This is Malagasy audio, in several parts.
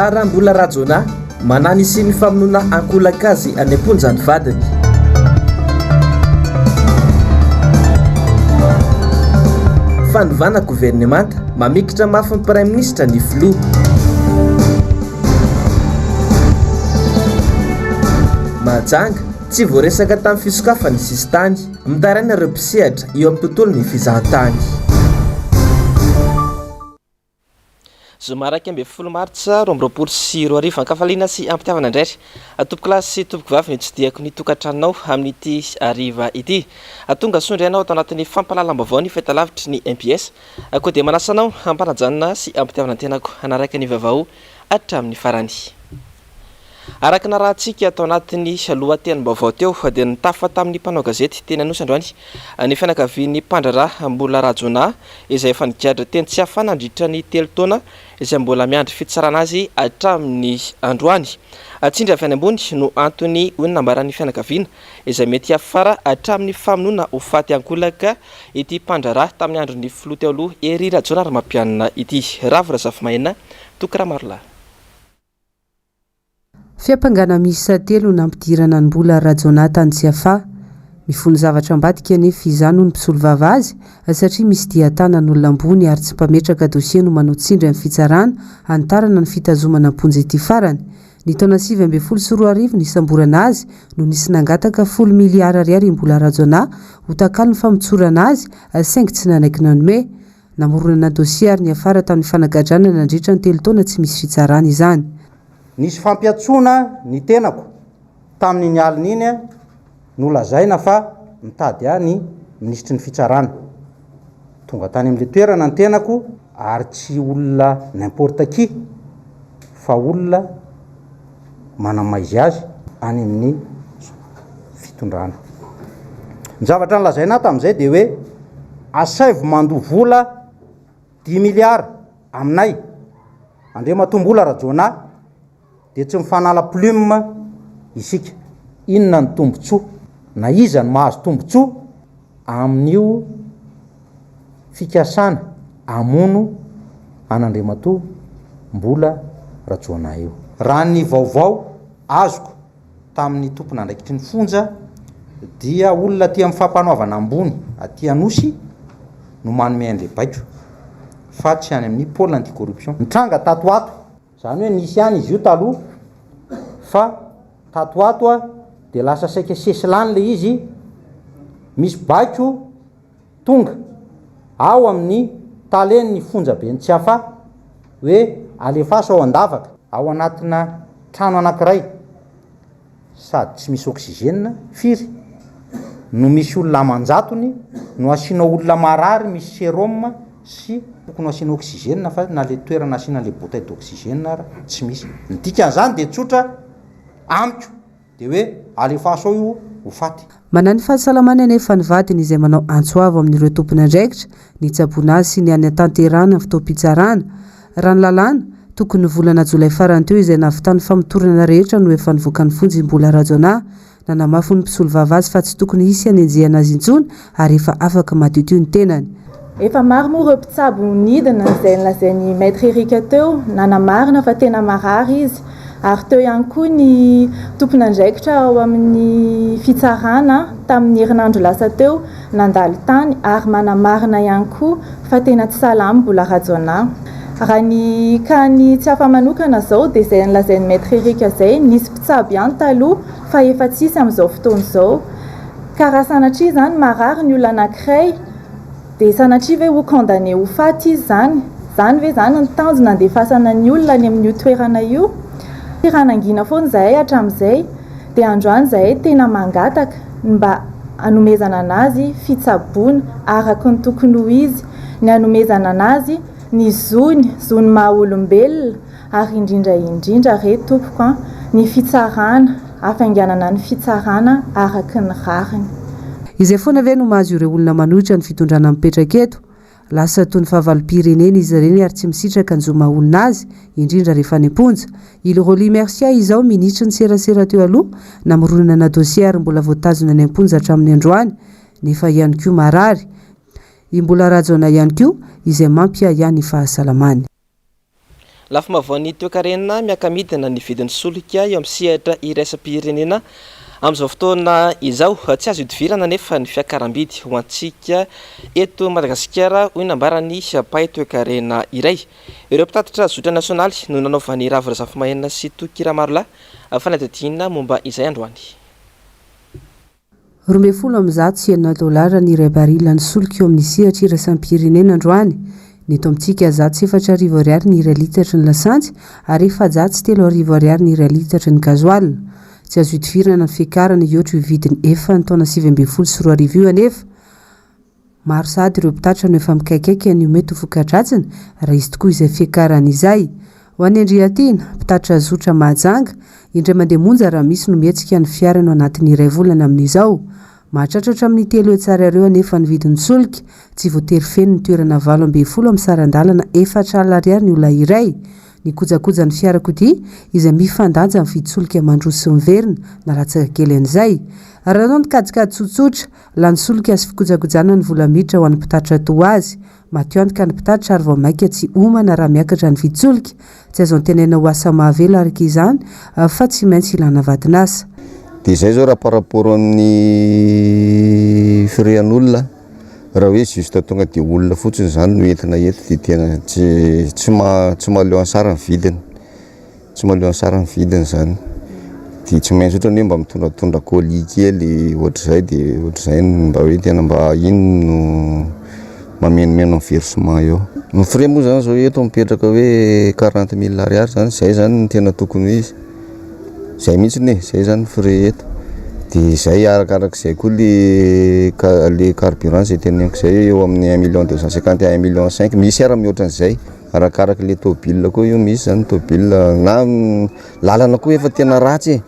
Mpandraharaha Mbola Rajaonah, manahy ny hisian'ny famonoana ankolaka azy any am-ponja ny vadiny. Fanovana governemanta, mamikitra mafy ny Praiminisitra ny filoha. Mahajanga, tsy voaresaka tamin'ny fisokafan'ny sisintany. Mitaraina ireo mpisehatra eo amin'ny tontolon'ny fizahantany. Zoma 11 martsa 2022 Ankafaliana sy ampitiavana indray ry tompokolahy sy tompokovavy ny tsidihako ny tokantranonao amin'ity hariva ity. Tonga soa indray ianao ato anatin'ny fampahalalam-baovao ny fahitalavitry ny MPS. Koa dia manasa anao hampanajanona sy hampitiavana ny tenako hanaraka ny vaovao hatramin'ny farany. Araka ny narahantsika tao anatin'ny lohatenim-baovao teo dia nitafa tamin'ny mpanao gazety teny Anosy androany ny fianakavian'ny mpandraharaha Mbola Rajaonah izay efa nigadra teny Tsiafahy nandritra ny telo taona izay mbola miandry fitsarana azy hatramin'ny androany. Tsindry avy any ambony no antony hoy ny nambaran'ny fianakaviana izay mety hiafara hatramin'ny famonoana ho faty ankolaka ity mpandraharaha tamin'ny andron'ny filoha teo aloha Hery Rajaonarimampianina ity. Ravo Razafimaena, Toky Ramarolahy. Fiampangana miisa telo no nampidirana an'i Mbola Rajaonah tany Tsiafahy. Mifono zavatra ambadika anefa izany hoy ny mpisolovava azy satria misy dian-tanan'olona ambony ary tsy mpametraka dosie no manao tsindry amin'ny fitsarana hanitarana ny fitazomana am-ponja ity farany. Ny taona 2019 nisamborana azy no nisy nangataka folo miliara ariary i Mbola Rajaonah ho takalon'ny famotsorana azy saingy tsy nanaiky nanome. Namoronana dosie ary niafara tamin'ny fanagadrana nandritra ny telo taona tsy misy fitsarana izany. Nisy fampiantsoana ny tenako tamin'iny alina iny nolazaina fa mitady ahy ny minisitry ny fitsarana. Tonga tany amin'ilay toerana ny tenako ary tsy olona n'importe qui fa olona manamaizy azy any amin'ny fitondrana. Ny zavatra nolazaina ahy tamin'izay dia hoe asaivo mandoa vola dimy miliara aminay Andriamatoa Mbola Rajaonah dia tsy mifanala plume isika. Inona ny tombontsoa na iza no mahazo tombontsoa amin'io fikasana hamono an'Andriamatoa Mbola Rajaonah io? Raha ny vaovao azoko tamin'ny tompon'andraikitry ny fonja dia olona aty amin'ny fampanoavana ambony aty Anosy no manome an'ilay baiko fa tsy any amin'ny pôle anti-corruption. Nitranga tato ho ato, izany hoe nisy ihany izy io taloha fa tato ho ato dia lasa saika sesilany ilay izy, misy baiko tonga ao amin'ny talen'ny fonjaben'i Tsiafahy hoe alefaso ao an-davaka, ao anatina trano anankiray sady tsy misy oxygène firy no misy olona aman-jatony no asiana olona marary misy sérum sy tokony ho asiana oxygène fa na le toerana asiana le bouteille d'oxygène ara tsy misy. Ny dikan'izany dia tsotra amiko Dia hoe alefaso ao io ho faty. Manahy ny fahasalamany anefa ny vadiny izay manao antso avo amin'ireo tompon'andraikitra nitsaboana azy sy ny hanatanterahana ny fotoam-pitsarana. Raha ny lalàna, tokony ny volana jolay farany teo izay nahavitany famotorana rehetra no efa nivoaka ny fonja i Mbola Rajaonah. Nanamafy ny mpisolovava azy fa tsy tokony hisy hanenjehana azy intsony ary efa afaka madiodio ny tenany. Efa maro moa ireo mpitsabo nidina izay nolazain'i Maître Eric teo nanamarina fa tena marary izy ary teo ihany koa ny tompon'andraikitra ao amin'ny fitsarana tamin'ny herinandro lasa teo nandalo tany ary manamarina ihany koa fa tena tsy salama Mbola Rajaonah. Raha ny cas ny tsy afa-manokana izao dia izay nolazain'i Maître Eric izay, nisy mpitsabo ihany taloha fa efa tsisy amin'izao fotoana izao. Ka raha sanatria izany marary ny olona anankiray dia sanatria ve ho condamné ho faty izy izany? Izany ve izany ny tanjona andefasana ny olona any amin'io toerana io? Raha nangina foana izahay hatramin'izay dia androany izahay tena mangataka ny mba hanomezana anazy fitsaboana araka ny tokony ho izy, ny hanomezana anazy ny zony, zony maha olombelona, Ary indrindra indrindra re tompoko an, ny fitsarana, hafainganana ny fitsarana araka ny rariny. Izay foana ve no mahazo ireo olona manohitra ny fitondrana mipetraka eto? Lasa toy ny fahavalom-pirenena izy ireny ary tsy misitraka ny zo maha olona azy, indrindra rehefa any am-ponja. I Rolly Mercia izao, minisitry ny serasera teo aloha, namoronana dossier ary mbola voatazona any am-ponja hatramin'ny androany, nefa ihany koa marary. I Mbola Rajaonah ihany koa, izay mampiahiahy ny fahasalamany. Lafim-baovaon'ny toekarena, Miaka-midina ny vidin'ny solika eo amin'ny sehatra iraisam-pirenena amin'izao fotoana izao. Tsy azo ihodivirana anefa ny fiakaram-bidy ho antsika eto Madagasikara, hoy ny nambaran'ny mpahay toekarena iray. Ireo mpitatitra zotra nasionaly no nanaovan'i Ravo Razafimahenina sy Toky Ramarolahy fanadihadiana momba izay androany. 112 dolara ny iray barila ny solika eo amin'ny sehatra iraisam-pirenena androany. Ny eto amintsika, 4100 ariary ny iray litatry ny lasantsy ary 3400 ariary ny iray litatry ny gasoil. Tsy azo idivirana ny fiakarana hihoatra io vidiny efa ny taona 2019 io anefa. Maro sahady ireo mpitatitra no efa mikaikaika ny ho mety ho voka-dratsiny raha hisy tokoa izay fiakarana izay. Ho an'i Andriatiana, mpitatitra zotra Mahajanga, indray mandeha monja raha misy no mihetsika ny fiarany ao anatin'ny iray volana amin'izao. Mahatratra hatramin'ny telo hetsy ariary eo anefa ny vidin'ny solika, tsy voatery feno ny toerana 18 amin'ny saran-dalana 40 ariary ny olona iray. Ny kojakojan'ny fiarakodia izay mifandanja amin'ny vidin-tsolika mandroso sy miverina na latsaka kely an'izay. Raha atao ny kajikajy tsotsotra, Lany solika sy fikojakojana ny vola miditra ho an'ny mpitatitra toa azy. Maty antoka ny mpitatitra ary vao mainka tsy homana raha miakatra ny vidin-tsolika. Tsy azo antenaina ho asa mahavelo araka izany fa tsy maintsy ilana vadin'asa. Dia izay izao raha par rapport amin'ny firehan'olona, raha hoe juste tonga dia olona fotsiny izany no entina eto dia tena tsy tsy mahaleo an'sara ny vidiny. Tsy mahaleo ny sary ny vidiny zany, de tsy maintsy ohatrany hoe mba mitondratondra colis kely ohatr'izay de ohatr'izay no mba hoe tena mba iny no mamenomeno ny versement eo. Ny frais moa zany zao eto mipetraka hoe quarante mille ariary zany, zay zany no tena tokony ho izy, zay mihitsy e, zay zany ny frais eto, de zay arakarak'izay koa le le carburant zay teneniko zay eo amin'ny un million deux cent cinquante à un million cinq, misy ary mihoatra an'izay. Arakaraka le tôbile koa io misy zany tôbile na lalana koa efa tena ratsy e,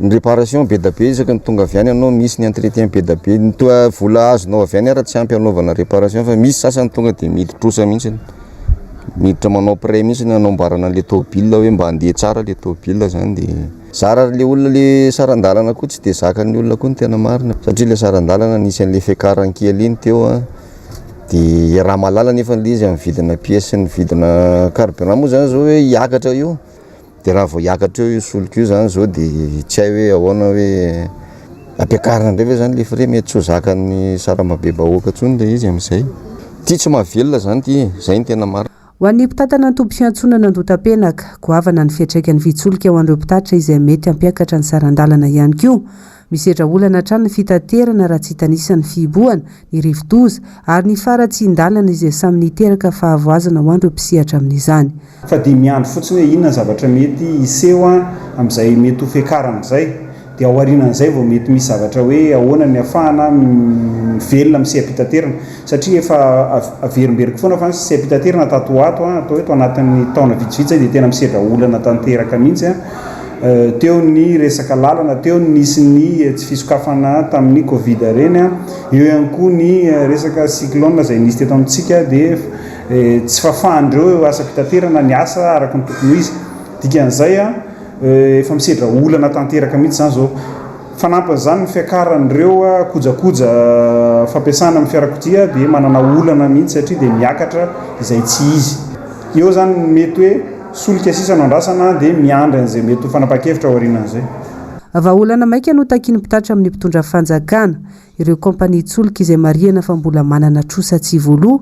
ny réparation be da be isaky ny tonga avy any anao misy ny entretien be da be, ny toa vola azonao avy any ara tsy ampy anaovana réparation fa misy sasany tonga de midi-trosa mihitsy, miditra manao prêt mihitsy hanamboarana an'le tôbile hoe mba handeha tsara le tôbile zany de zara ary le olona le saran-dalana koa tsy de zakan'ny olona koa ny tena marina satria le saran-dalana nisy an'le fiakarany kely iny teo an. De raha mahalala nefa le izy amin'ny vidina pièce sy ny vidina carburant moa zany zao hoe hiakatra io, de raha vao hiakatra eo io solika io zany zao de tsy hay hoe ahoana hoe ampiakarina ndray ve zany le frais, mety tsy ho zakan'ny sarambabem-bahoaka intsony le izy amin'izay. Ty tsy mahavelona zany ty e, zay no tena marina. Ho an'ny mpitantana ny toby fiantsonana Andotapenaka, goavana ny fiantraikan'ny vidin-tsolika ho an'ireo mpitatitra izay mety hampiakatra ny saran-dalana ihany koa. Misedra olana hatrany ny fitaterana raha tsy hitanisa ny fihibohana, ny rivodoza ary ny faharatsian-dalana izay samy niteraka fahavoazana ho an'ireo mpisehatra amin'izany. Fa dia miandry fotsiny hoe inona ny zavatra mety hiseho amin'izay mety ho fiakarana izay. Dia ao aorianan'izay vao mety misy zavatra hoe ahoana ny ahafahana mivelona amin'ny seha-pitaterana. Satria efa averimberiko foana fa ny seha-pitaterana tato ho ato, atao hoe tao anatin'ny taona vitsivitsy izay dia tena misedra olana tanteraka mihitsy. Teo ny resaka lalana, teo ny nisy ny tsy fisokafana tamin'ny Covid ireny, eo ihany koa ny resaka cyclone izay nisy teto amintsika dia tsy fahafahan'ireo asam-pitaterana niasa araka ny tokony ho izy. Dikan'izay, efa misedra olana tanteraka mihitsy izany izao. Fanampin'izany ny fiakaran'ireo kojakoja fampiasana amin'ny fiarakodia dia manana olana mihitsy satria dia miakatra izay tsy izy. Eo izany ny mety hoe solika sisa no andrasana dia miandry an'izay mety ho fanapahan-kevitra aorianan'izay. Vahaolana maika no takian'ny mpitatitra amin'ny mpitondra fanjakana. Ireo kaompanian-tsolika izay marihana fa mbola manana trosa tsy voaloa.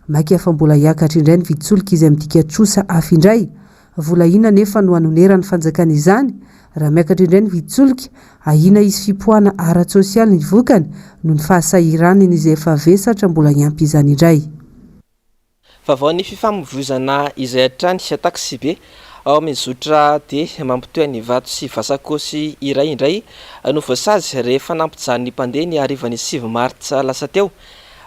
Maika fa mbola hiakatra indray ny vidin-tsolika izay midika trosa hafa indray. Vola inona anefa no hanoneran'ny fanjakana izany? Raha miakatra indray ny vidin-tsolika, ahiana hisy fipoahana ara-tsosialy ny vokany noho ny fahasahiranany izay efa vesatra mbola hiampy izany indray. Vaovaon'ny fifamoivoizana izay hatrany taksibe ao amin'ny zotra D mampitohy an'Ivato sy Vasakosy iray indray no voasazy rehefa nampijaly ny mpandeha ny harivan'ny 9 martsa lasa teo.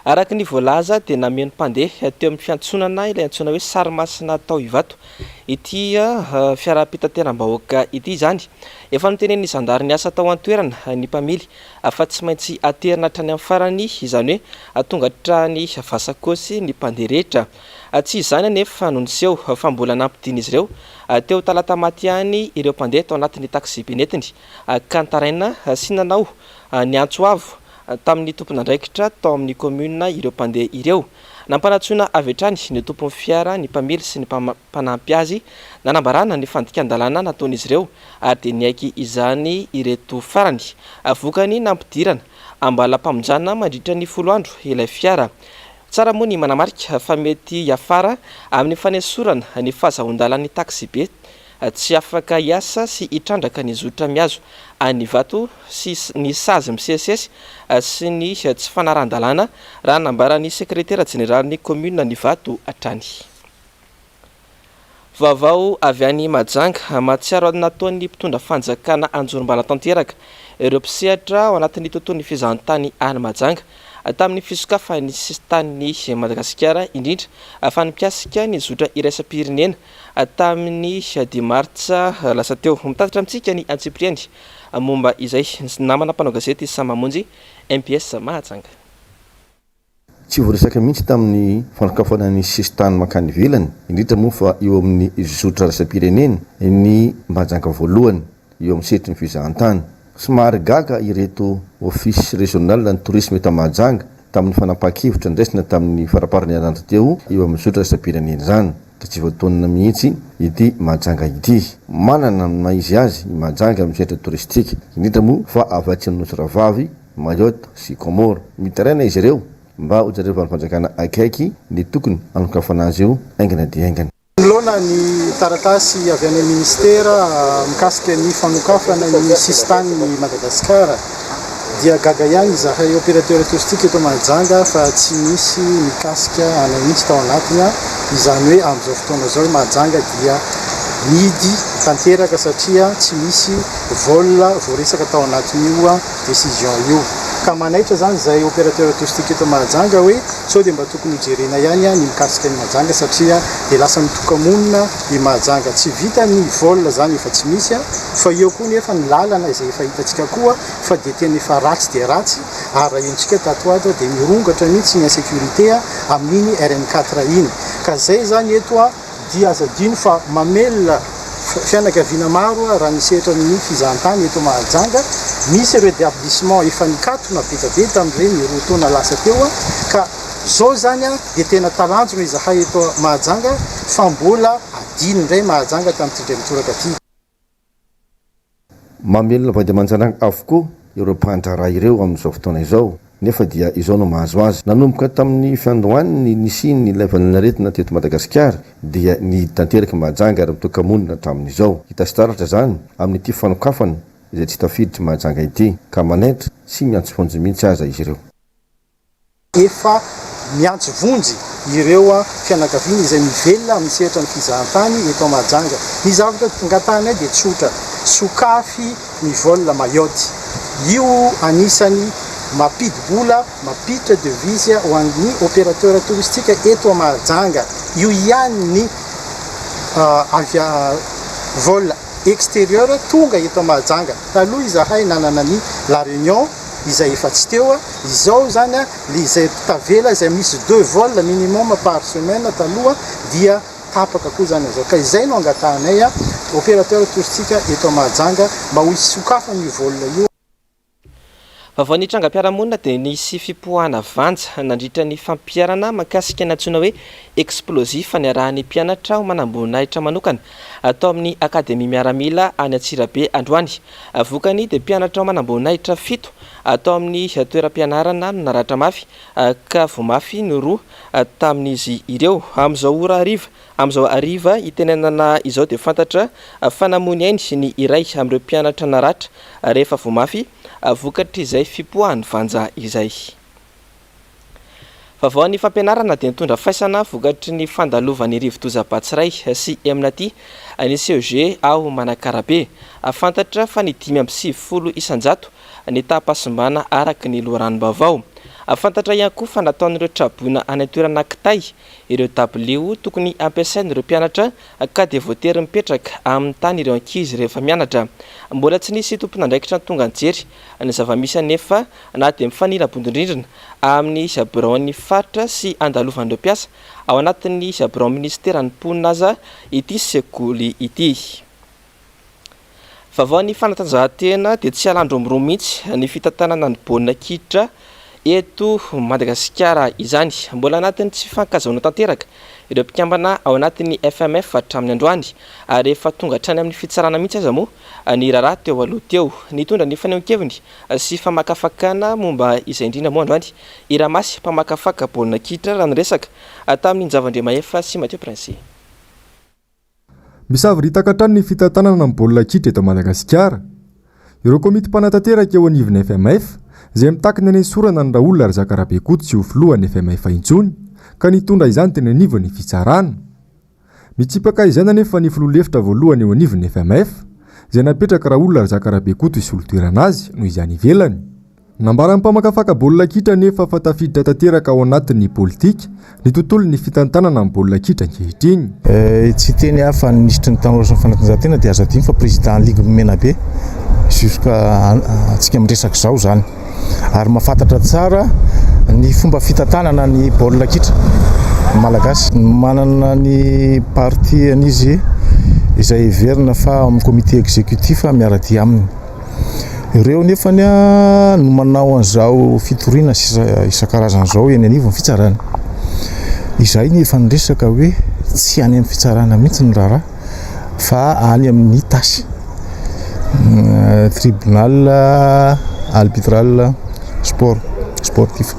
Araka ny voalaza dia nameno mpandeha teo amin'ny fiantsonana ilay antsoina hoe Sary Masina tao Ivato ity fiara-pitateram-bahoaka ity izany. Efa notenenin'ny zandary niasa tao an-toerana ny mpamily fa tsy maintsy aterina hatrany amin'ny farany, izany hoe tonga hatrany Vasakosy ny mpandeha rehetra. Tsy izany anefa no niseho fa mbola nampidin'izy ireo teo Talatamaty ihany ireo mpandeha tao anatin'ny taksibe nentiny ka nitaraina sy nanao ny antso avo tamin'ny tompon'andraikitra tao amin'ny kaominina ireo mpandeha ireo. Nampanantsoina avy hatrany ny tompon'ny fiara, ny mpamily sy ny mpanampy azy, nanambarana ny fandikan-dalàna nataon'izy ireo ary dia niaiky izany ireto farany. Vokany, nampidirana ambalam-pamonjana mandritra ny folo andro ilay fiara. Tsara moa ny manamarika fa mety hiafara amin'ny fanesorana ny fahazahoan-dalan'ny taksibe tsy afaka hiasa sy hitrandraka ny zotra mihazo an'Ivato sy ny sazy misesisesy sy ny tsy fanarahan-dalàna, raha nambaran'ny sekretera jeneralin'ny kaominina an'Ivato hatrany. Vaovao avy any Mahajanga, mahatsiaro ny nataon'ny mpitondra fanjakana anjorom-bala tanteraka ireo mpisehatra ao anatin'ny tontolon'ny fizahantany any Mahajanga tamin'ny fisokafan'ny sisintanin'i Madagasikara indrindra fa ny mikasika ny zotra iraisam-pirenena tamin'ny dimy martsa lasa teo. Mitatitra amintsika ny antsipiriany momba izay ny namana mpanao gazety Samamonjy MPS Mahajanga. Tsy voaresaka mihitsy tamin'ny fanokafana ny sisintany mankany ivelany, indrindra moa fa eo amin'ny zotra iraisam-pirenena, ny Mahajanga voalohany eo amin'ny sehatry ny fizahantany. Somary gaga ireto Office Régional ny Tourisme eto Mahajanga tamin'ny fanapahan-kevitra ndraisina tamin'ny faramparan'ny herinandro teo eo amin'ny zotra iraisam-pirenena izany, ka tsy voatonona mihitsy ity Mahajanga ity. Manana ny maha izy azy i Mahajanga amin'ny sehatra touristique, indrindra moa fa avy atsy amin'ny Nosy Rahavavy, Mayotte sy Comores. Mitaraina izy ireo mba hojerevan'ny fanjakana akaiky ny tokony hanokafana azy io haingana dia haingana. Manoloana ny taratasy avy any amin'ny Minisitera mikasika ny fanokafana ny sisintanin'i Madagasikara dia gaga ihany izahay opérateur touristique eto Mahajanga fa tsy nisy mikasika anay mihitsy tao anatiny, izany hoe amin'izao fotoana izao i Mahajanga dia mihidy tanteraka satria tsy misy vol voaresaka tao anatin'io décision io. Ka manaitra zany izay opérateur touristique eto Mahajanga hoe sao dia mba tokony ho jerena ihany ny mikasika an'i Mahajanga satria dia lasa mitoka-monina i Mahajanga. Tsy vita ny vol zany efa tsy misy fa eo koa nefa ny lalana izay efa hitantsika koa fa dia tena efa ratsy dia ratsy ary raha henontsika tato ho ato dia mirongatra mihitsy ny insécurité amin'iny RN 4 iny. Ka zay zany eto Dia aza adino fa mamelona fianakaviana maro raha ny sehatra ny fizahantany eto Mahajanga. Misy ireo établissement efa nikatona be dia be tamin'ireny roa taona lasa teo ka izao izany dia tena talanjona izahay eto Mahajanga fa mbola adino indray Mahajanga tamin'ity indray mitoraka ity. Mamelona vady aman-janaka avokoa ireo mpandraharaha ireo amin'izao fotoana izao, nefa dia izao no mahazo azy. Nanomboka tamin'ny fiandohan'ny nisian'ilay valanaretina teto Madagasikara dia nihidy tanteraka i Mahajanga ary mitoka-monina hatramin'izao. Hita sy taratra izany amin'ity fanokafana izay tsy tafiditry Mahajanga ity ka manaitra sy miantso vonjy mihitsy aza izy ireo. Efa miantso vonjy ireo fianakaviana izay mivelona amin'ny sehatra ny fizahantany eto Mahajanga. Ny zavatra angatahanay dia tsotra, sokafy ny vol Mayotte. Io anisany mampidi-bola, mampiditra devise ho an'ny opérateur touristique eto Mahajanga. Io ihany ny vol exterieur tonga eto Mahajanga. Taloha izahay nanana ny La Réunion izay efa tsy teo, izao izany le izay tavela izay misy deux vols minimum par semaine taloha dia tapaka koa izany izao, ka izay no angatahanay opérateur touristique eto Mahajanga mba ho hisokafana io vol io. Vaovao nitrangam-piarahamonina dia nisy fipoahana vanja nandritra ny fampiharana mahakasika ny antsoina hoe explosif niarahan'ny mpianatra ho manamboninahitra manokana tao amin'ny Akademia Miaramila any Antsirabe androany. Vokany dia mpianatra manamboninahitra fito tao amin'ny toeram-pianarana no naratra mafy ka voa mafy ny roa tamin'izy ireo. Amin'izao ora hariva amin'izao hariva itenenana izao dia fantatra fa namoy ny ainy ny iray amin'ireo mpianatra naratra rehefa voa mafy vokatr'izay fipoahan'ny vanja izay. Vaovao ny fampianarana dia nitondra faisana vokatry ny fandalovan'ny rivodoza Batsirai sy Emnati ny CEG ao Manakarabe. Fantatra fa ny 95 isan-jato ny taham-pahasimbana araka ny loharanom-baovao. Fantatra ihany koa fa nataon'ireo traboina any an-toerana kitay ireo dabilio tokony hampiasain'ireo mpianatra ka dia voatery mipetraka amin'ny tany ireo ankizy rehefa mianatra. Mbola tsy nisy tompon'andraikitra tonga nijery ny zava-misy anefa na dia mifanila bondondrindrina amin'ny biraon'ny faritra sy andalovan'ireo mpiasa ao anatin'ny birao minisiteran'ny mponina aza ity sekoly ity. Vaovao ny fanatanjahantena dia tsy halan-dromoromo mihitsy ny fitantanana ny baolina kitra. eto Madagasikara izany. Mbola anatin'ny tsy fifankazahoana tanteraka ireo mpikambana ao anatin'ny FMF hatramin'ny androany ary efa tonga hatrany amin'ny fitsarana mihitsy aza moa ny raharaha teo aloha teo. Nitondra ny fanehoan-keviny sy famakafakana momba izay indrindra moa androany i Ramasy, mpamakafaka baolina kitra raha niresaka tamin'ny Njava Andriamahefa sy Mathieu Prince. Misavoritaka hatrany ny fitantanana ny baolina kitra eto Madagasikara. Ireo komity mpanatanteraka eo anivon'ny FMF izay mitaky ny hanesorana an'i Raoul Arizaka Rabekoto tsy ho filohan'ny FMF intsony ka nitondra izany teny anivon'ny fitsarana. Mitsipaka izany anefa ny filoha lefitra voalohany eo anivon'ny FMF, izay napetraka Raoul Arizaka Rabekoto hisolo toerana azy noho izy any ivelany. Nambaran'ny mpamakafaka baolina kitra anefa fa tafiditra tanteraka ao anatin'ny politika ny tontolon'ny fitantanana ny baolina kitra ankehitriny. Tsy hiteny aho fa ny minisitry ny tanora sy ny fanatanjahantena dia azo adino fa président ligue Menabe jusqu'à antsika miresaka izao izany. ary mahafantatra tsara ny fomba fitantanana ny baolina kitra malagasy. Manana ny parti-ny izy izay heverina fa ao amin'ny comité exécutif miara-dia aminy. Ireo nefany no manao an'izao fitoriana isan-karazany izao eny anivon'ny fitsarana. Izahay no efa niresaka hoe tsy any amin'ny fitsarana mihitsy ny raharaha fa any amin'ny TAS, tribunal arbitral sport sportif.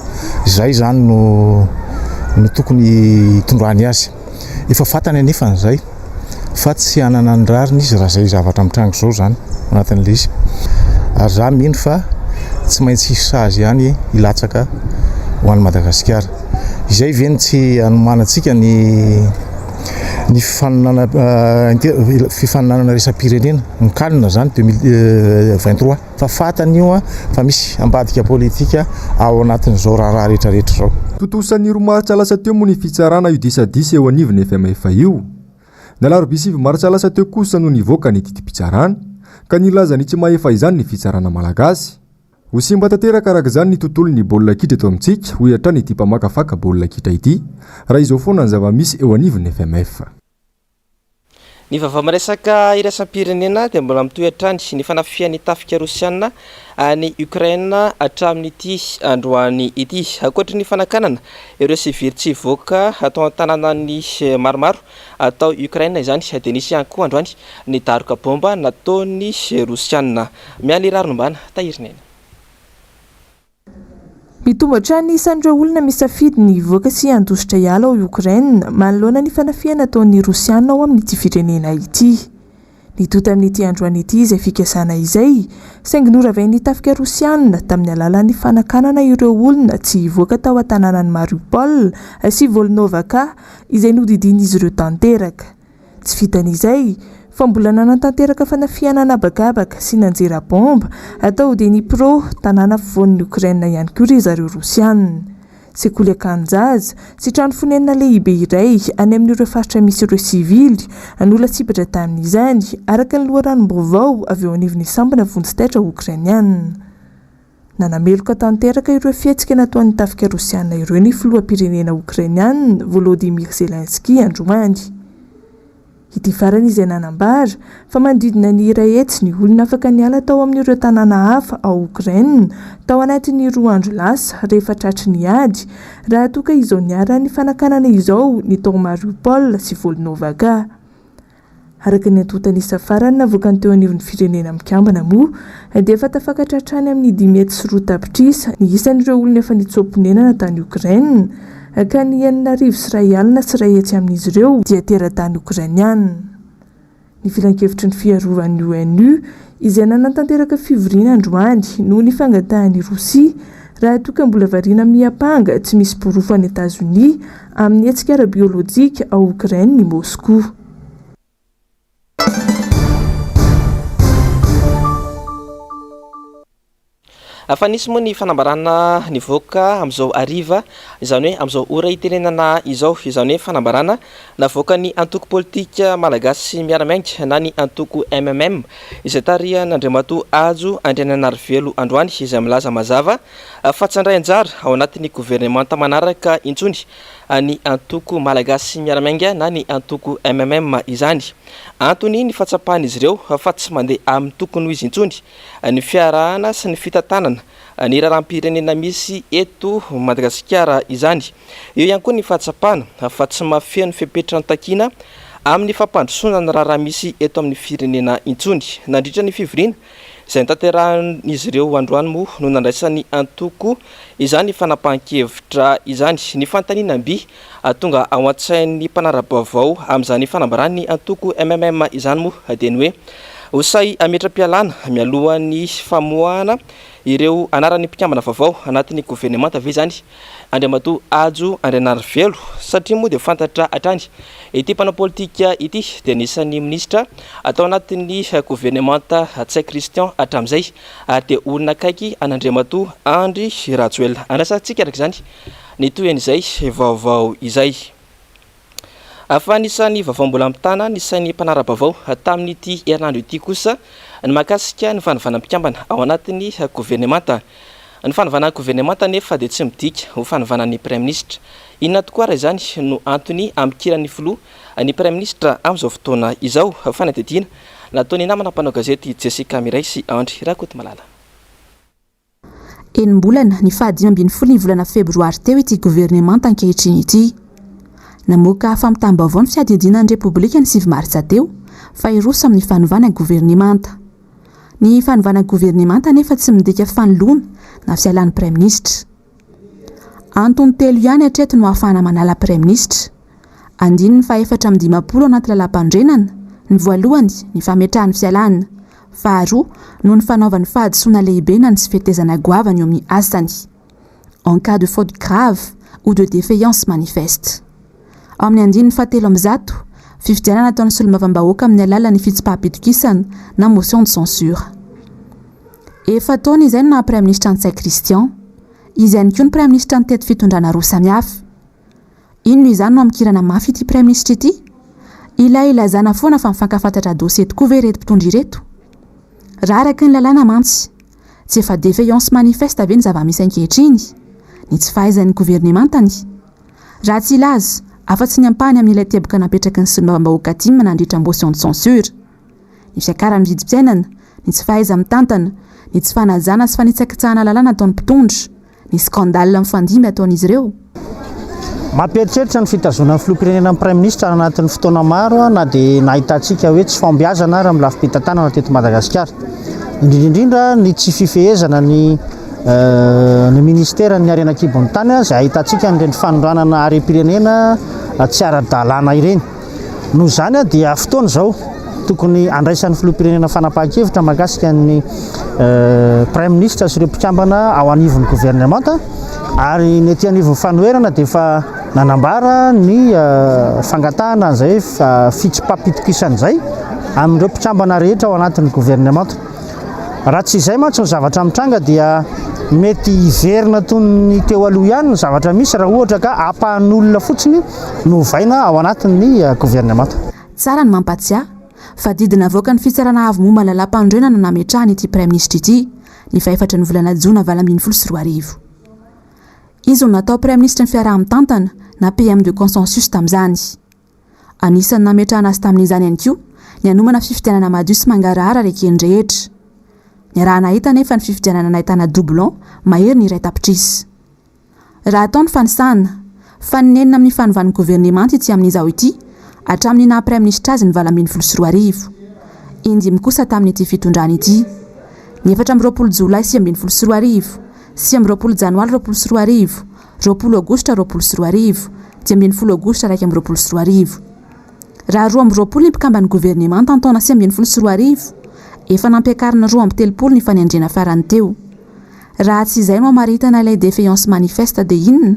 Izay izany no no tokony hitondrany azy. Efa fantany anefa an'izay fa tsy hanana ny rariny izy raha izay zavatra mitranga izao izany anatin'ilay izy. Ary za mino fa tsy maintsy hisy sazy ihany hilatsaka ho an'i Madagasikara. Izay ve no tsy hanomanantsika ny ny fifaninanana fifaninanana iraisam-pirenena, ny CAN izany 2023 fa fantany io fa misy ambadika politika ao anatin'izao raharaha rehetra rehetra izao. Tontosa ny roa martsa lasa teo moa ny fitsarana io disadisa eo anivon'ny FMF io. Ny alarobia 9 martsa lasa teo kosa no nivoaka ny didim-pitsarana, ka nilaza ny tsy mahefa izany ny fitsarana malagasy. Ho simba tanteraka araka izany ny tontolon'ny baolina kitra eto amintsika, hoy hatrany ity mpamakafaka baolina kitra ity, raha izao foana ny zava-misy eo anivon'ny FMF. Ny vaovao miresaka iraisam-pirenena dia mbola mitohy hatrany ny fanafihan'ny tafika rosiana any Ukraine hatramin'ity androany ity. Ankoatry ny fanakanana ireo sivily tsy hivoaka tao an-tanànan'ny maromaro tao Ukraine izany dia nisy ihany koa androany ny daroka baomba nataon'ny rosiana. Mialy rarinombana, Tahirin'aina. Mitombo hatrany ny isan'ireo olona misafidy ny hivoaka sy handositra hiala ao Okraina manoloana ny fanafihana ataon'ny Rosiana ao amin'ity firenena ity. Nitonta amin'ity androany ity izay fikasana izay, saingy noravain'ny tafika Rosiana tamin'ny alalan'ny fanakanana ireo olona tsy hivoaka tao an-tanànan'i Mariupol sy Volnovakha izay nodidian'izy ireo tanteraka. Tsy vitan'izay, fa mbola nanatanteraka fanafihana an'habakabaka sy nanjera baomba tao Dnipro, tanàna afovoan'i Okraina ihany koa ry zareo Rosiana. Sekoly akanin-jaza sy trano fonenana lehibe iray any amin'ireo faritra misy ireo sivily no lasibatra tamin'izany, araka ny loharanom-baovao avy eo anivon'ny sampana vonjy taitra Okrainiana. Nanameloka tanteraka ireo fihetsika nataon'ny tafika rosiana ireo ny filoham-pirenena okrainiana, Volodymyr Zelensky, androany. Ity farany izay nanambara fa manodidina ny 100 ny olona afaka niala tao amin'ireo tanàna hafa ao Okraina tao anatin'ny roa andro lasa rehefa tratry ny ady, raha toa ka izao niharan'ny fanakanana izao ny tao Mariupol sy Volnovakha. Araka ny antontan'isa farany navoakan'ny teo anivon'ny Firenena Mikambana moa dia efa tafakatra hatrany amin'ny 205 tapitrisa ny isan'ireo olona efa nitsoa-ponenana tany Okraina ka ny 160 100 amin'izy ireo dia teratany Okrainiana. Ny Filankevitry ny Fiarovan'ny ONU izay nanatanteraka fivoriana androany noho ny fangatahan'i Rosia raha toa ka mbola variana miampanga tsy misy porofo an'i Etazonia amin'ny hetsika ara-biolojika ao Okraina i Moskoa. Fa nisy moa ny fanambarana nivoaka amin'izao hariva, izany hoe amin'izao ora itenenana izao, izany hoe fanambarana navoakan'ny antoko politika Malagasy Miara-Miainga na ny antoko MMM izay tarihan'Andriamatoa Hajo Andriananarivelo androany izay milaza mazava fa tsy handray anjara ao anatin'ny governemanta manaraka intsony. ny antoko Malagasy Miara-Miainga na ny antoko MMM izany. Antony ny fahatsapan'izy ireo fa tsy mandeha amin'ny tokony ho izy intsony ny fiarahana sy ny fitantanana ny raharaham-pirenena misy eto Madagasikara izany. Eo ihany koa ny fahatsapana fa tsy mahafeno fepetra notakiana amin'ny fampandrosoana ny raharaha misy eto amin'ny firenena intsony. Nandritra ny fivoriana izay notanterahin'izy ireo androany moa no nandraisan'ny antoko izany fanapahan-kevitra izany. Ny fanontaniana mby tonga ao an-tsain'ny mpanara-baovao amin'izany fanambaran'ny antoko MMM izany moa dia ny hoe ho sahy hametra-pialana mialohan'ny famoahana ireo anaran'ny mpikambana vaovao anatin'ny governemanta ve izany Andriamatoa Hajo Andrianarivelo satria moa dia fantatra hatrany ity mpanao politika ity dia anisan'ny minisitra tao anatin'ny governemanta Ntsay Christian hatramin'izay ary dia olona akaiky an'Andriamatoa Andry Rajoelina. Andrasantsika araka izany ny tohin'izay vaovao izay. Fa anisan'ny vaovao mbola mitana ny sain'ny mpanara-baovao tamin'ity herinandro ity kosa ny mahakasika ny fanovana mpikambana ao anatin'ny governemanta. Ny fanovana ny governemanta anefa dia tsy midika ho fanovana ny praiminisitra. Inona tokoa ary izany no antony amikiran'ny filoha ny praiminisitra amin'izao fotoana izao? Fanadihadiana nataon'ny namana mpanao gazety Jessica Miray sy Andry Rakotomalala. Enim-bolana, ny faha 15 ny volana febroary teo ity governemanta ankehitriny ity. Namoaka fampitam-baovao ny fiadidiana ny Repoblika ny 9 martsa teo fa hiroso amin'ny fanovana governemanta. Ny fanovana governemanta anefa tsy midika fanoloana na fialan'ny praiminisitra. Antony telo ihany hatreto no ahafahana manala praiminisitra. Andininy faha-54 anaty lalàmpanorenana, ny voalohany, ny fametrahany fialana. Faharoa, noho ny fanaovany fahadisoana lehibe na ny tsy fetezana goavana eo amin'ny asany. En cas de faute grave ou de défaillance manifeste. Ao amin'ny andininy faha-103, fifidianana ataon'ny solombavambahoaka amin'ny alalan'ny fitsipaham-pitokisana na motion de censure. Efa-taona izay no naha praiminisitra Ntsay Christian. Izy ihany koa no praiminisitra nitety fitondrana roa samihafa. Inona izany no amikirana mafy ity praiminisitra ity? Ilay ilazana foana fa mifankafantatra dossier tokoa ve ireto mpitondra ireto? Raha araka ny lalàna mantsy, tsy efa défaillance manifeste ve ny zava-misy ankehitriny? Ny tsy fahaizan'ny governemantany? Raha tsy hilaza, afa-tsy ny ampahany amin'ilay teboka napetraky ny solombavambahoaka tim nandritra motion de censure. Ny fiakaran'ny vidim-piainana, ny tsy fahaiza-mitantana, ny tsy fanajana sy fanitsakitsahana lalàna ataon'ny mpitondra, ny scandale mifandimby ataon'izy ireo. Mampieritreritra ny fitazonan'ny filoham-pirenena ny praiminisitra anatin'ny fotoana maro na dia nahitantsika hoe tsy fahombiazana ary amin'ny lafim-pitantanana teto Madagasikara. Indrindra indrindra ny tsy fifehezana ny ny ministeran'ny harena an-kibon'ny tany izay ahitantsika an'ireny fanondranana harem-pirenena tsy ara-dalàna ireny. Noho izany dia fotoana izao tokony handraisan'ny filoham-pirenena fanapahan-kevitra mahakasika ny praiminisitra sy ireo mpikambana ao anivon'ny governemanta ary ny ety anivon'ny fanoherana dia efa nanambara ny fangatahana an'izay fitsipaham-pitokisana izay amin'ireo mpikambana rehetra ao anatin'ny governemanta. Raha tsy izay mantsy ny zavatra mitranga dia mety hiverina toy ny teo aloha ihany ny zavatra misy raha ohatra ka ampahan'olona fotsiny no ovaina ao anatin'ny governemanta. Tsara ny mampatsiahy fa didy navoakan'ny Fitsarana Avo momba ny Lalàmpanorenana no nametrahana ity Praiminisitra ity ny fahefatry ny volana jona 2018. Izy no natao Praiminisitry ny fiaraha-mitantana na PM de consensus tamin'izany. Anisan'ny nametrahana azy tamin'izany ihany koa ny hanomana fifidianana madio sy mangarahara ary eken'ny rehetra. Niaraha-nahita anefa ny fifidianana nahitana doublon mahery ny 1 tapitrisa. Raha atao ny fanisana, faninenina amin'ny fanovan'ny governemanta ity amin'izao ity, hatramin'ny naha praiminisitra azy ny 2018. Indimy kosa tamin'ity fitondrana ity. Ny 24 jolay 2019, 29 janoary 2020, 20 aogositra 2020, 15 aogositra 2021. Raha 22 ny mpikamban'ny governemanta ny taona 2019, efa nampiakarina 32 ny fanendrena farany teo. Raha tsy izay no hamaritana ilay défaillance manifeste dia inona?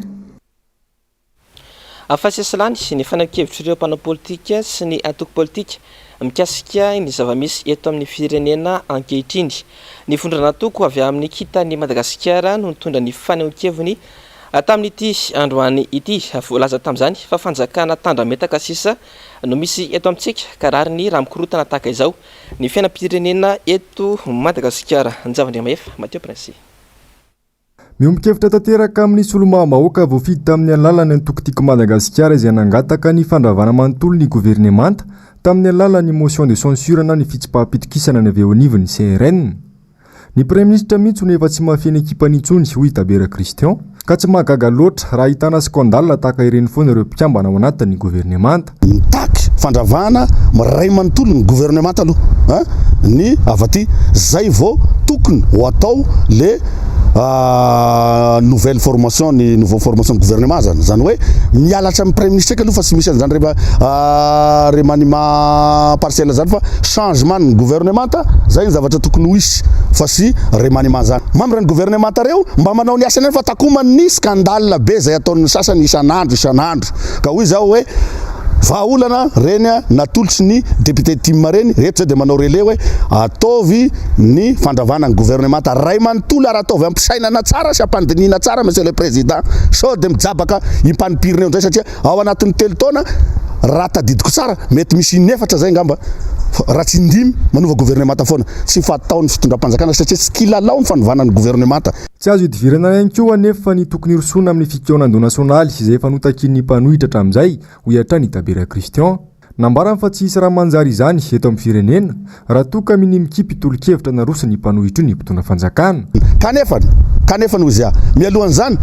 Fahasesilany ny fanehoan-kevitr'ireo mpanao politika sy ny antoko politika mikasika ny zava-misy eto amin'ny firenena ankehitriny. Ny vondron'antoko avy amin'ny Kintan'i Madagasikara no nitondra ny fanehoan-keviny tamin'ity androany ity. Voalaza tamin'izany fa fanjakana tandrametaka sisa no misy eto amintsika ka rariny raha mikorontana tahaka izao ny fiainam-pirenena eto Madagasikara. Njavandriamahefa Mathieu Prince. Miombon-kevitra tanteraka amin'ny solombavambahoaka voafidy tamin'ny alalan'ny antoko Tiako Madagasikara izay nangataka ny fandravana manontolo ny governemanta tamin'ny alalan'ny motion de censure na ny fitsipaham-pitokisana ny avy eo anivon'ny CRN. Ny praiminisitra mihitsy no efa tsy mahafehy ny ekipany intsony, hoy i Tabera Christian, ka tsy mahagaga loatra raha ahitana scandale tahaka ireny foana ireo mpikambana ao anatin'ny governemanta. Mitaky fandravana miray manontolo ny governemanta aloha ny avy aty, zay vao tokony ho atao le nouvelle formation ny nouveau formation ny gouvernement zany, zany hoe miala hatramin'ny praiminisitra eky aloha fa tsy misy an'izany remaniement partiel zany fa changement ny gouvernemanta, zay ny zavatra tokony ho hisy fa tsy remaniement zany. Membre ny gouvernemanta reo mba manao ny asany ihany fa takomany ny scandale be zay ataon'ny sasany isan'andro isan'andro. Ka hoy zaho hoe vahaolana reny natolotry ny député tim reny, reto zay de manao relais hoe ataovy ny fandravana ny gouvernemanta ray manontolo ary ataovy ampisainana tsara sy ampandinihina tsara monsieur le président sao de mijabaka impanipirina eo ndray satria Ao anatin'ny telo taona, raha tadidiko tsara, mety misy in'efatra zay angamba, raha tsy indimy, manova governemanta foana. Tsy fataon'ny fitondram-panjakana satria tsy kilalao ny fanovana ny governemanta. Tsy azo idivirana ihany koa anefa ny tokony hirosoana amin'ny fikaonandoha nasionaly izay efa notakian'ny mpanohitra hatramin'izay, hoy hatrany i Tabera Christian. Nambarany fa tsy hisy raha manjary izany eto amin'ny firenena raha toa ka minia mikipy tolo-kevitra naroson'ny mpanohitra io ny mpitondra fanjakana. Kanefany, kanefany hoy Zia, mialohan'izany,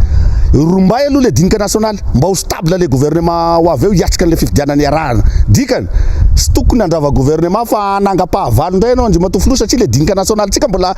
rombay aloha le dinika nasionaly mba ho stable le gouvernement ho avy eo hiatrika an'le fifidianana iarahana. Dikany, tsy tokony handrava gouvernement fa hanangam-pahavalo indray ianao Andriamatoa Filoha satria le dinika nasionalintsika mbola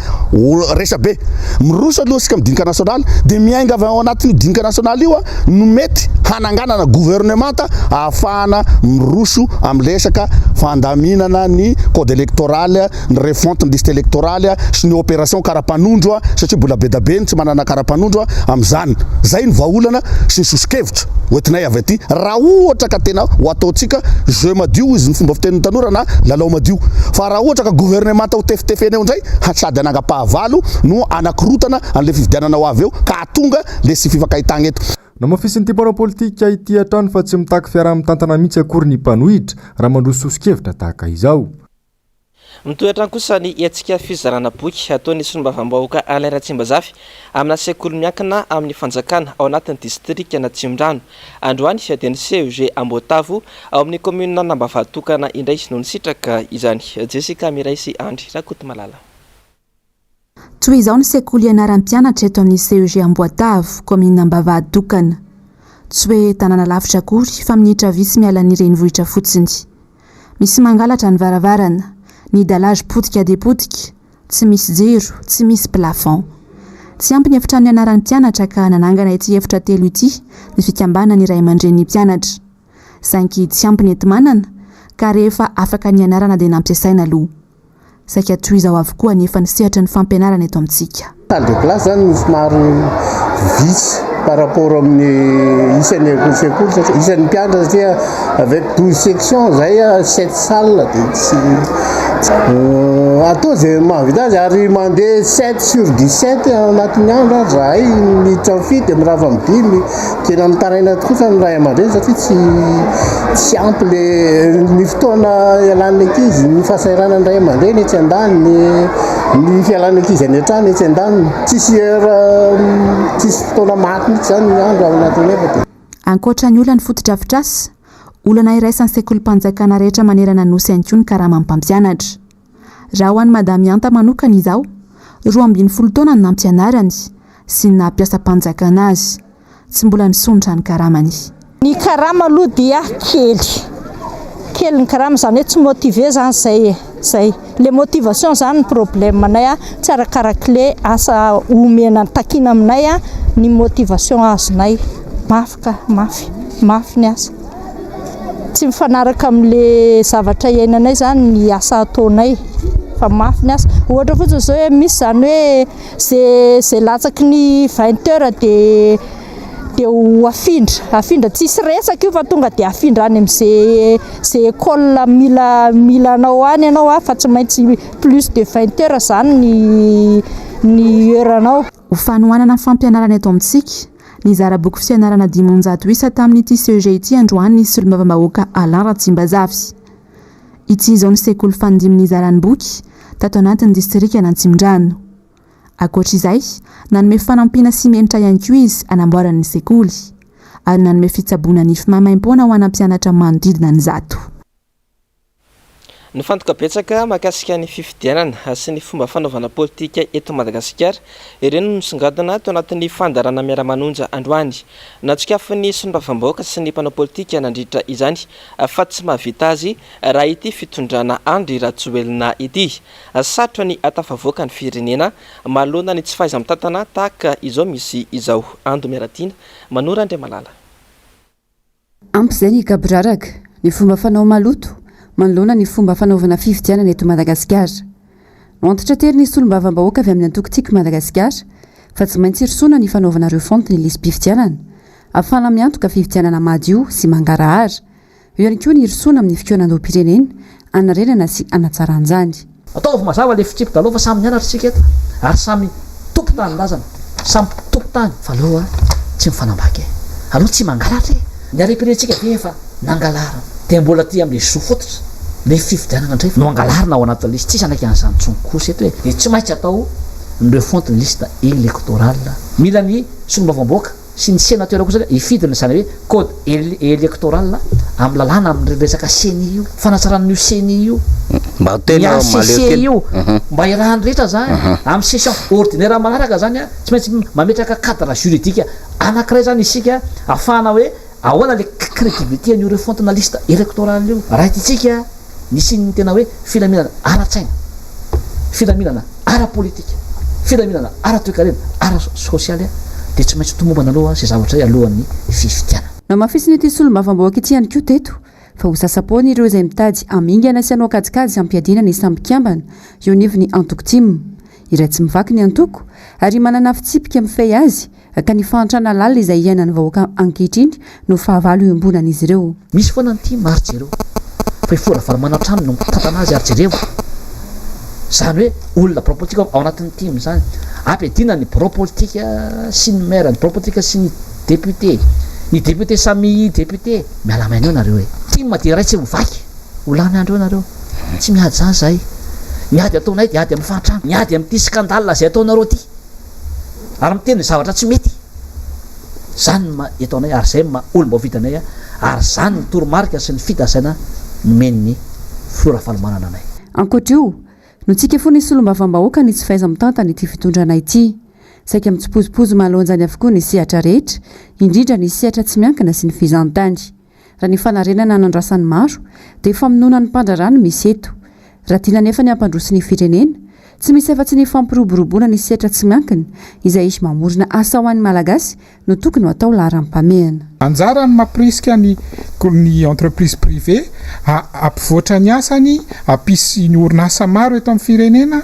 resabe. Miroso aloha isika amin'ny dinika nasionaly dia miainga avy ao anatin'io dinika nasionaly io no mety hananganana governemanta ahafahana miroso amin'ny resaka fandaminana ny code électoral, ny refonte ny liste électorale sy ny opération karapanondro satria mbola bedabe ny tsy manana karapanondro amin'izany. Izay ny vahaolana sy ny soso-kevitra hoentinay avy aty raha ohatra ka tena ho ataontsika jeu madio hoy izy ny fomba fitenin'ny tanora na lalao madio fa raha ohatra ka governemanta ho tefitefena eo indray sady hanangam-pahavalo no hanakorotana an'ilay fifidianana ho avy eo ka hahatonga le tsy fifankahitagna eto. Namafisin'ity mpanao politika ity hatrany fa tsy mitaky fiaraha-mitantana mihitsy akory ny mpanohitra raha mandroso soso-kevitra tahaka izao. Mitohy hatrany kosa ny hetsika fizarana boky ataon'ny solombavambahoaka Alain Ratsimbazafy amina sekoly miankina amin'ny fanjakana ao anatin'ny distrikan'Atsimondrano. Androany dia ny CEG Amboatavo ao amin'ny kaominina Ambavatokana indray no nisitraka izany. Jessica Miray sy Andry Rakotomalala. Toy izao ny sekoly ianaran'ny mpianatra eto amin'ny CEG Amboatavo, kaominina Ambavahaditokana. Tsy hoe tanàna lavitra akory fa minitra vitsy miala ny renivohitra fotsiny. Misy mangalatra ny varavarana, ny dallage potika dia potika, tsy misy jiro, tsy misy plafond. Tsy ampy ny efitrano ianaran'ny mpianatra ka nanangana ity efitra telo ity ny fikambanan'ny ray aman-drenin'ny mpianatra. Saingy tsy ampy ny enti-manana ka rehefa afaka nianarana dia nampiasaina aloha. Saika toy izao avokoa anefa ny sehatry ny fampianarana eto amintsika. Salle de classe zany no somary vitsy par rapport amin'ny isan'ny sekoly satria isan'ny mpianatra satria avec 12 sections zay 7 salles dia tsy atao zay mahavita azy ary mandeha 7 sur 17 anatin'ny andro ary zahay miditra amin'ny fito dia mirava amin'ny dimy. Tena mitaraina kosa ny ray aman-dreny satria tsy tsy ampy le ny fotoana ialan'ny ankizy, ny fahasahiranan'ny ray aman-dreny etsy andaniny, ny fialan'ny ankizy any an-trano etsy andaniny. Tsisy heure, tsisy fotoana maty mihitsy izany ny andro ao anatin'ny efatra. Ankoatra ny olan'ny fotodrafitrasa, olana iraisan'ny sekolim-panjakana rehetra manerana ny Nosy ihany koa ny karaman'ny mpampianatra. Raha ho an'i Madame Ihanta manokana izao, 12 taona no nampianarany sy ny naha mpiasam-panjakana azy. Tsy mbola nisondrotra ny karamany. Ny karama aloha dia kely. Kely ny karama, izany hoe tsy motivé izany izay e. Izay. Ilay motivation izany ny problème anay a, tsy arakarak'ilay asa omena, takiana aminay a, ny motivation azonay. Mafy ka, mafy. Mafy ny asa. Tsy mifanaraka amin'le zavatra iainanay zany ny asa ataonay fa mafy ny asa. Ohatra fotsiny zao hoe misy zany hoe ze ze latsaky ny vingt heures de de ho afindra, afindra tsisy resaka io fa tonga de afindra any am'ze ze école mila mila anao any ianao a fa tsy maintsy plus de vingt heures zany ny ny heure-nao. Ho fanohanana ny fampianarana eto amintsika, nizara boky fianarana 500 isa tamin'ity CEG ity androany ny solombavambahoaka Alain Ratsimbazafy. Ity izao ny sekoly fanindimy nizarany boky tato anatin'ny distrikan'Antsimondrano. Ankoatra izay, nanome fanampiana simenitra ihany koa izy hanamboarany ny sekoly, ary nanome fitsaboana nify maimaimpoana ho ana mpianatra manodidina ny zato. Nifantoka betsaka mahakasika ny fifidianana sy ny fomba fanaovana politika eto Madagasikara ireo no nisongadina tao anatin'ny fandaharana Miara-manonja androany. Natsikafon'ny solombavambahoaka sy ny mpanao politika nandritra izany fa tsy mahavita azy raha ity fitondrana Andry Rajoelina ity. Sarotra ny hahatafavoaka ny firenena manoloana ny tsy fahaiza-mitantana tahaka izao misy izao. Ando Miaratiana, Manoro Andriamalala. Ampy izay ny gaboraraka, ny fomba fanao maloto manoloana ny fomba fanaovana fifidianana eto Madagasikara. Noantitranterin'ny solombavambahoaka avy amin'ny antoko Tiako Madagasikara fa tsy maintsy hirosoana ny fanaovana refonte ny lisi-pifidianana ahafahana miantoka fifidianana madio sy mangarahara. Eo ihany koa ny hirosoana amin'ny fikaonandoham-pirenena hanarenana sy hanatsarana izany. Ataovy mazava le fitsipika aloha fa samy mianatra isika eto ary samy tompon-tanindrazana, samy tompon-tany fa aleo tsy mifanambaka e! Aleo tsy mangalatra e! Ny harem-pirenentsika ve efa nangalarina dia mbola aty amin'le zo fototra le fifidianana indray no angalarina ao anatin'le izy, tsisy hanaiky an'izany intsony kosa eto e! Dia tsy maintsy atao ny refonte ny liste électorale, mila ny solombavambahoaka. sy ny senateur kosa hifidy ny izany hoe code électoral amin'ny lalàna amin'ny resaka ceni io, fanatsarana an'io ceni io, Mba ny tena mahaleo HCC tena. io, mba iarahan'ny rehetra zany, amin'ny session ordinaire manaraka zany tsy maintsy mametraka cadre juridique anankiray zany isika ahafahana hoe ahoana le crédibilité an'io refonte na liste électorale io. Raha hitantsika Nisian'ny tena hoe filaminana ara-tsaina, filaminana ara-politika, filaminana ara-toekarena, ara-sosialy dia tsy maintsy tomombana aloha izay zavatra izay alohan'ny fifidianana. Nohamafisin'ity solombavambahoaka ity ihany koa teto fa ho sasa-poana ireo izay mitady hamingana sy hanao kajikajy hampiadiana ny samy mpikambana eo anivon'ny antoko tim. Iray tsy mivaky ny antoko ary manana fitsipika mifehy azy ka ny fahantrana lalina izay iainan'ny vahoaka ankehitriny no fahavalo iombonan'izy ireo. Misy foana ny tim ary jereo fa i Filoha Ravalomanana hatrany no mitantana azy ary jereo izany hoe olona birao politika ao anatin'ny tim izany. Ampiadiana ny birao politika sy ny maire, ny birao politika sy ny député, ny député samy député. Miala maina eo nareo e. Tim dia iray tsy mivaky. Ho lany andro eo nareo. Tsy miady izany izahay. Ny ady ataonay dia ady amin'ny fahantrana. Ny ady amin'ity scandale izay ataonareo ity. Ary miteny ny zavatra tsy mety. Izany ny maha eto anay ary izay ny maha olom-boafidy anay ary izany ny toromarika sy ny fitazaina nomen'ny Filoha Ravalomanana anay. Ankoatra io, notsikafonin'ny solombavambahoaka ny tsy fahaiza-mitantana ity fitondrana ity. Saika mitsipozipozy mahaloanjany avokoa ny sehatra rehetra, indrindra ny sehatra tsy miankina sy ny fizahantany. Raha ny fanarenana nandrasan'ny maro, dia famonoana ny mpandraharaha no misy eto. Raha tiana anefa ny hampandroso ny firenena, tsy misy afa-tsy ny fampiroboroboana ny sehatra tsy miankina, izay mamorona asa ho an'ny Malagasy no tokony ho atao laharam-pahamehana. Anjarany ny mampirisika ny ny entreprise privée hampivoatra ny asany, hampisy ny orinasa maro eto amin'ny firenena.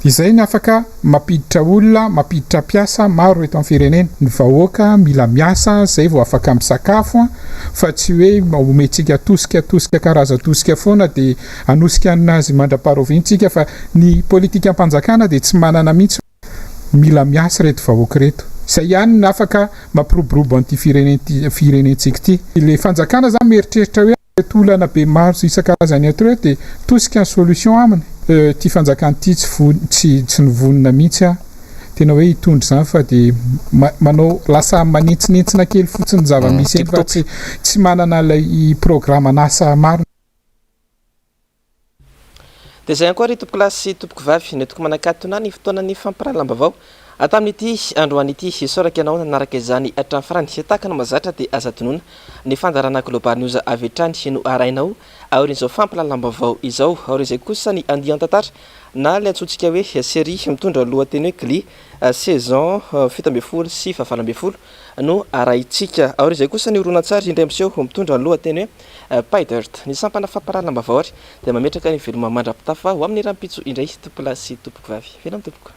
Izay ny afaka mampiditra olona, mampiditra mpiasa maro eto amin'ny firenena. Ny vahoaka mila miasa zay vao afaka misakafo fa tsy hoe omentsika tosika tosika karazan-tosika foana dia hanosika an'azy mandra-paharoviana tsika fa ny politikam-panjakana dia tsy manana mihitsy hoe mila miasa ireto vahoaka ireto. Izay ihany no afaka mampiroborobo an'ity firenentsika ity. Ilay fanjakana zany mieritreritra hoe. Ireto olana be maro sy isan-karazany eto ireto dia tosika ny solution aminy. Ity fanjakana ity tsy vo tsy tsy nivonona mihitsy aho tena hoe hitondra izany fa dia manao lasa manentsinentsina kely fotsiny ny zava-misy eny fa tsy tsy manana ilay programan'asa marina. Dia izay ihany koa ry tompokolahy sy tompokovavy no entiko manakatona ny fotoanan'ny fampahalalam-baovao tamin'ity androany ity. Isaorako ianao nanaraka izany hatramin'ny farany. Tahaka ny mahazatra dia aza adinoina ny fandaharana Global News avy hatrany no arahinao aorian'izao fampahalalam-baovao izao. Aorian'izay kosa ny andian-tantara na ilay antsointsika hoe série mitondra lohateny hoe Glee saison 17 sy 18 no arahintsika. Aorian'izay kosa ny horonantsary indray miseho mitondra lohateny hoe Pay Dirt. Ny sampana fampahalalam-baovao ary dia mametraka ny veloma mandra-pitafa ho amin'ny rahampitso indray tompolahy sy tompokovavy. Veloma tompoko.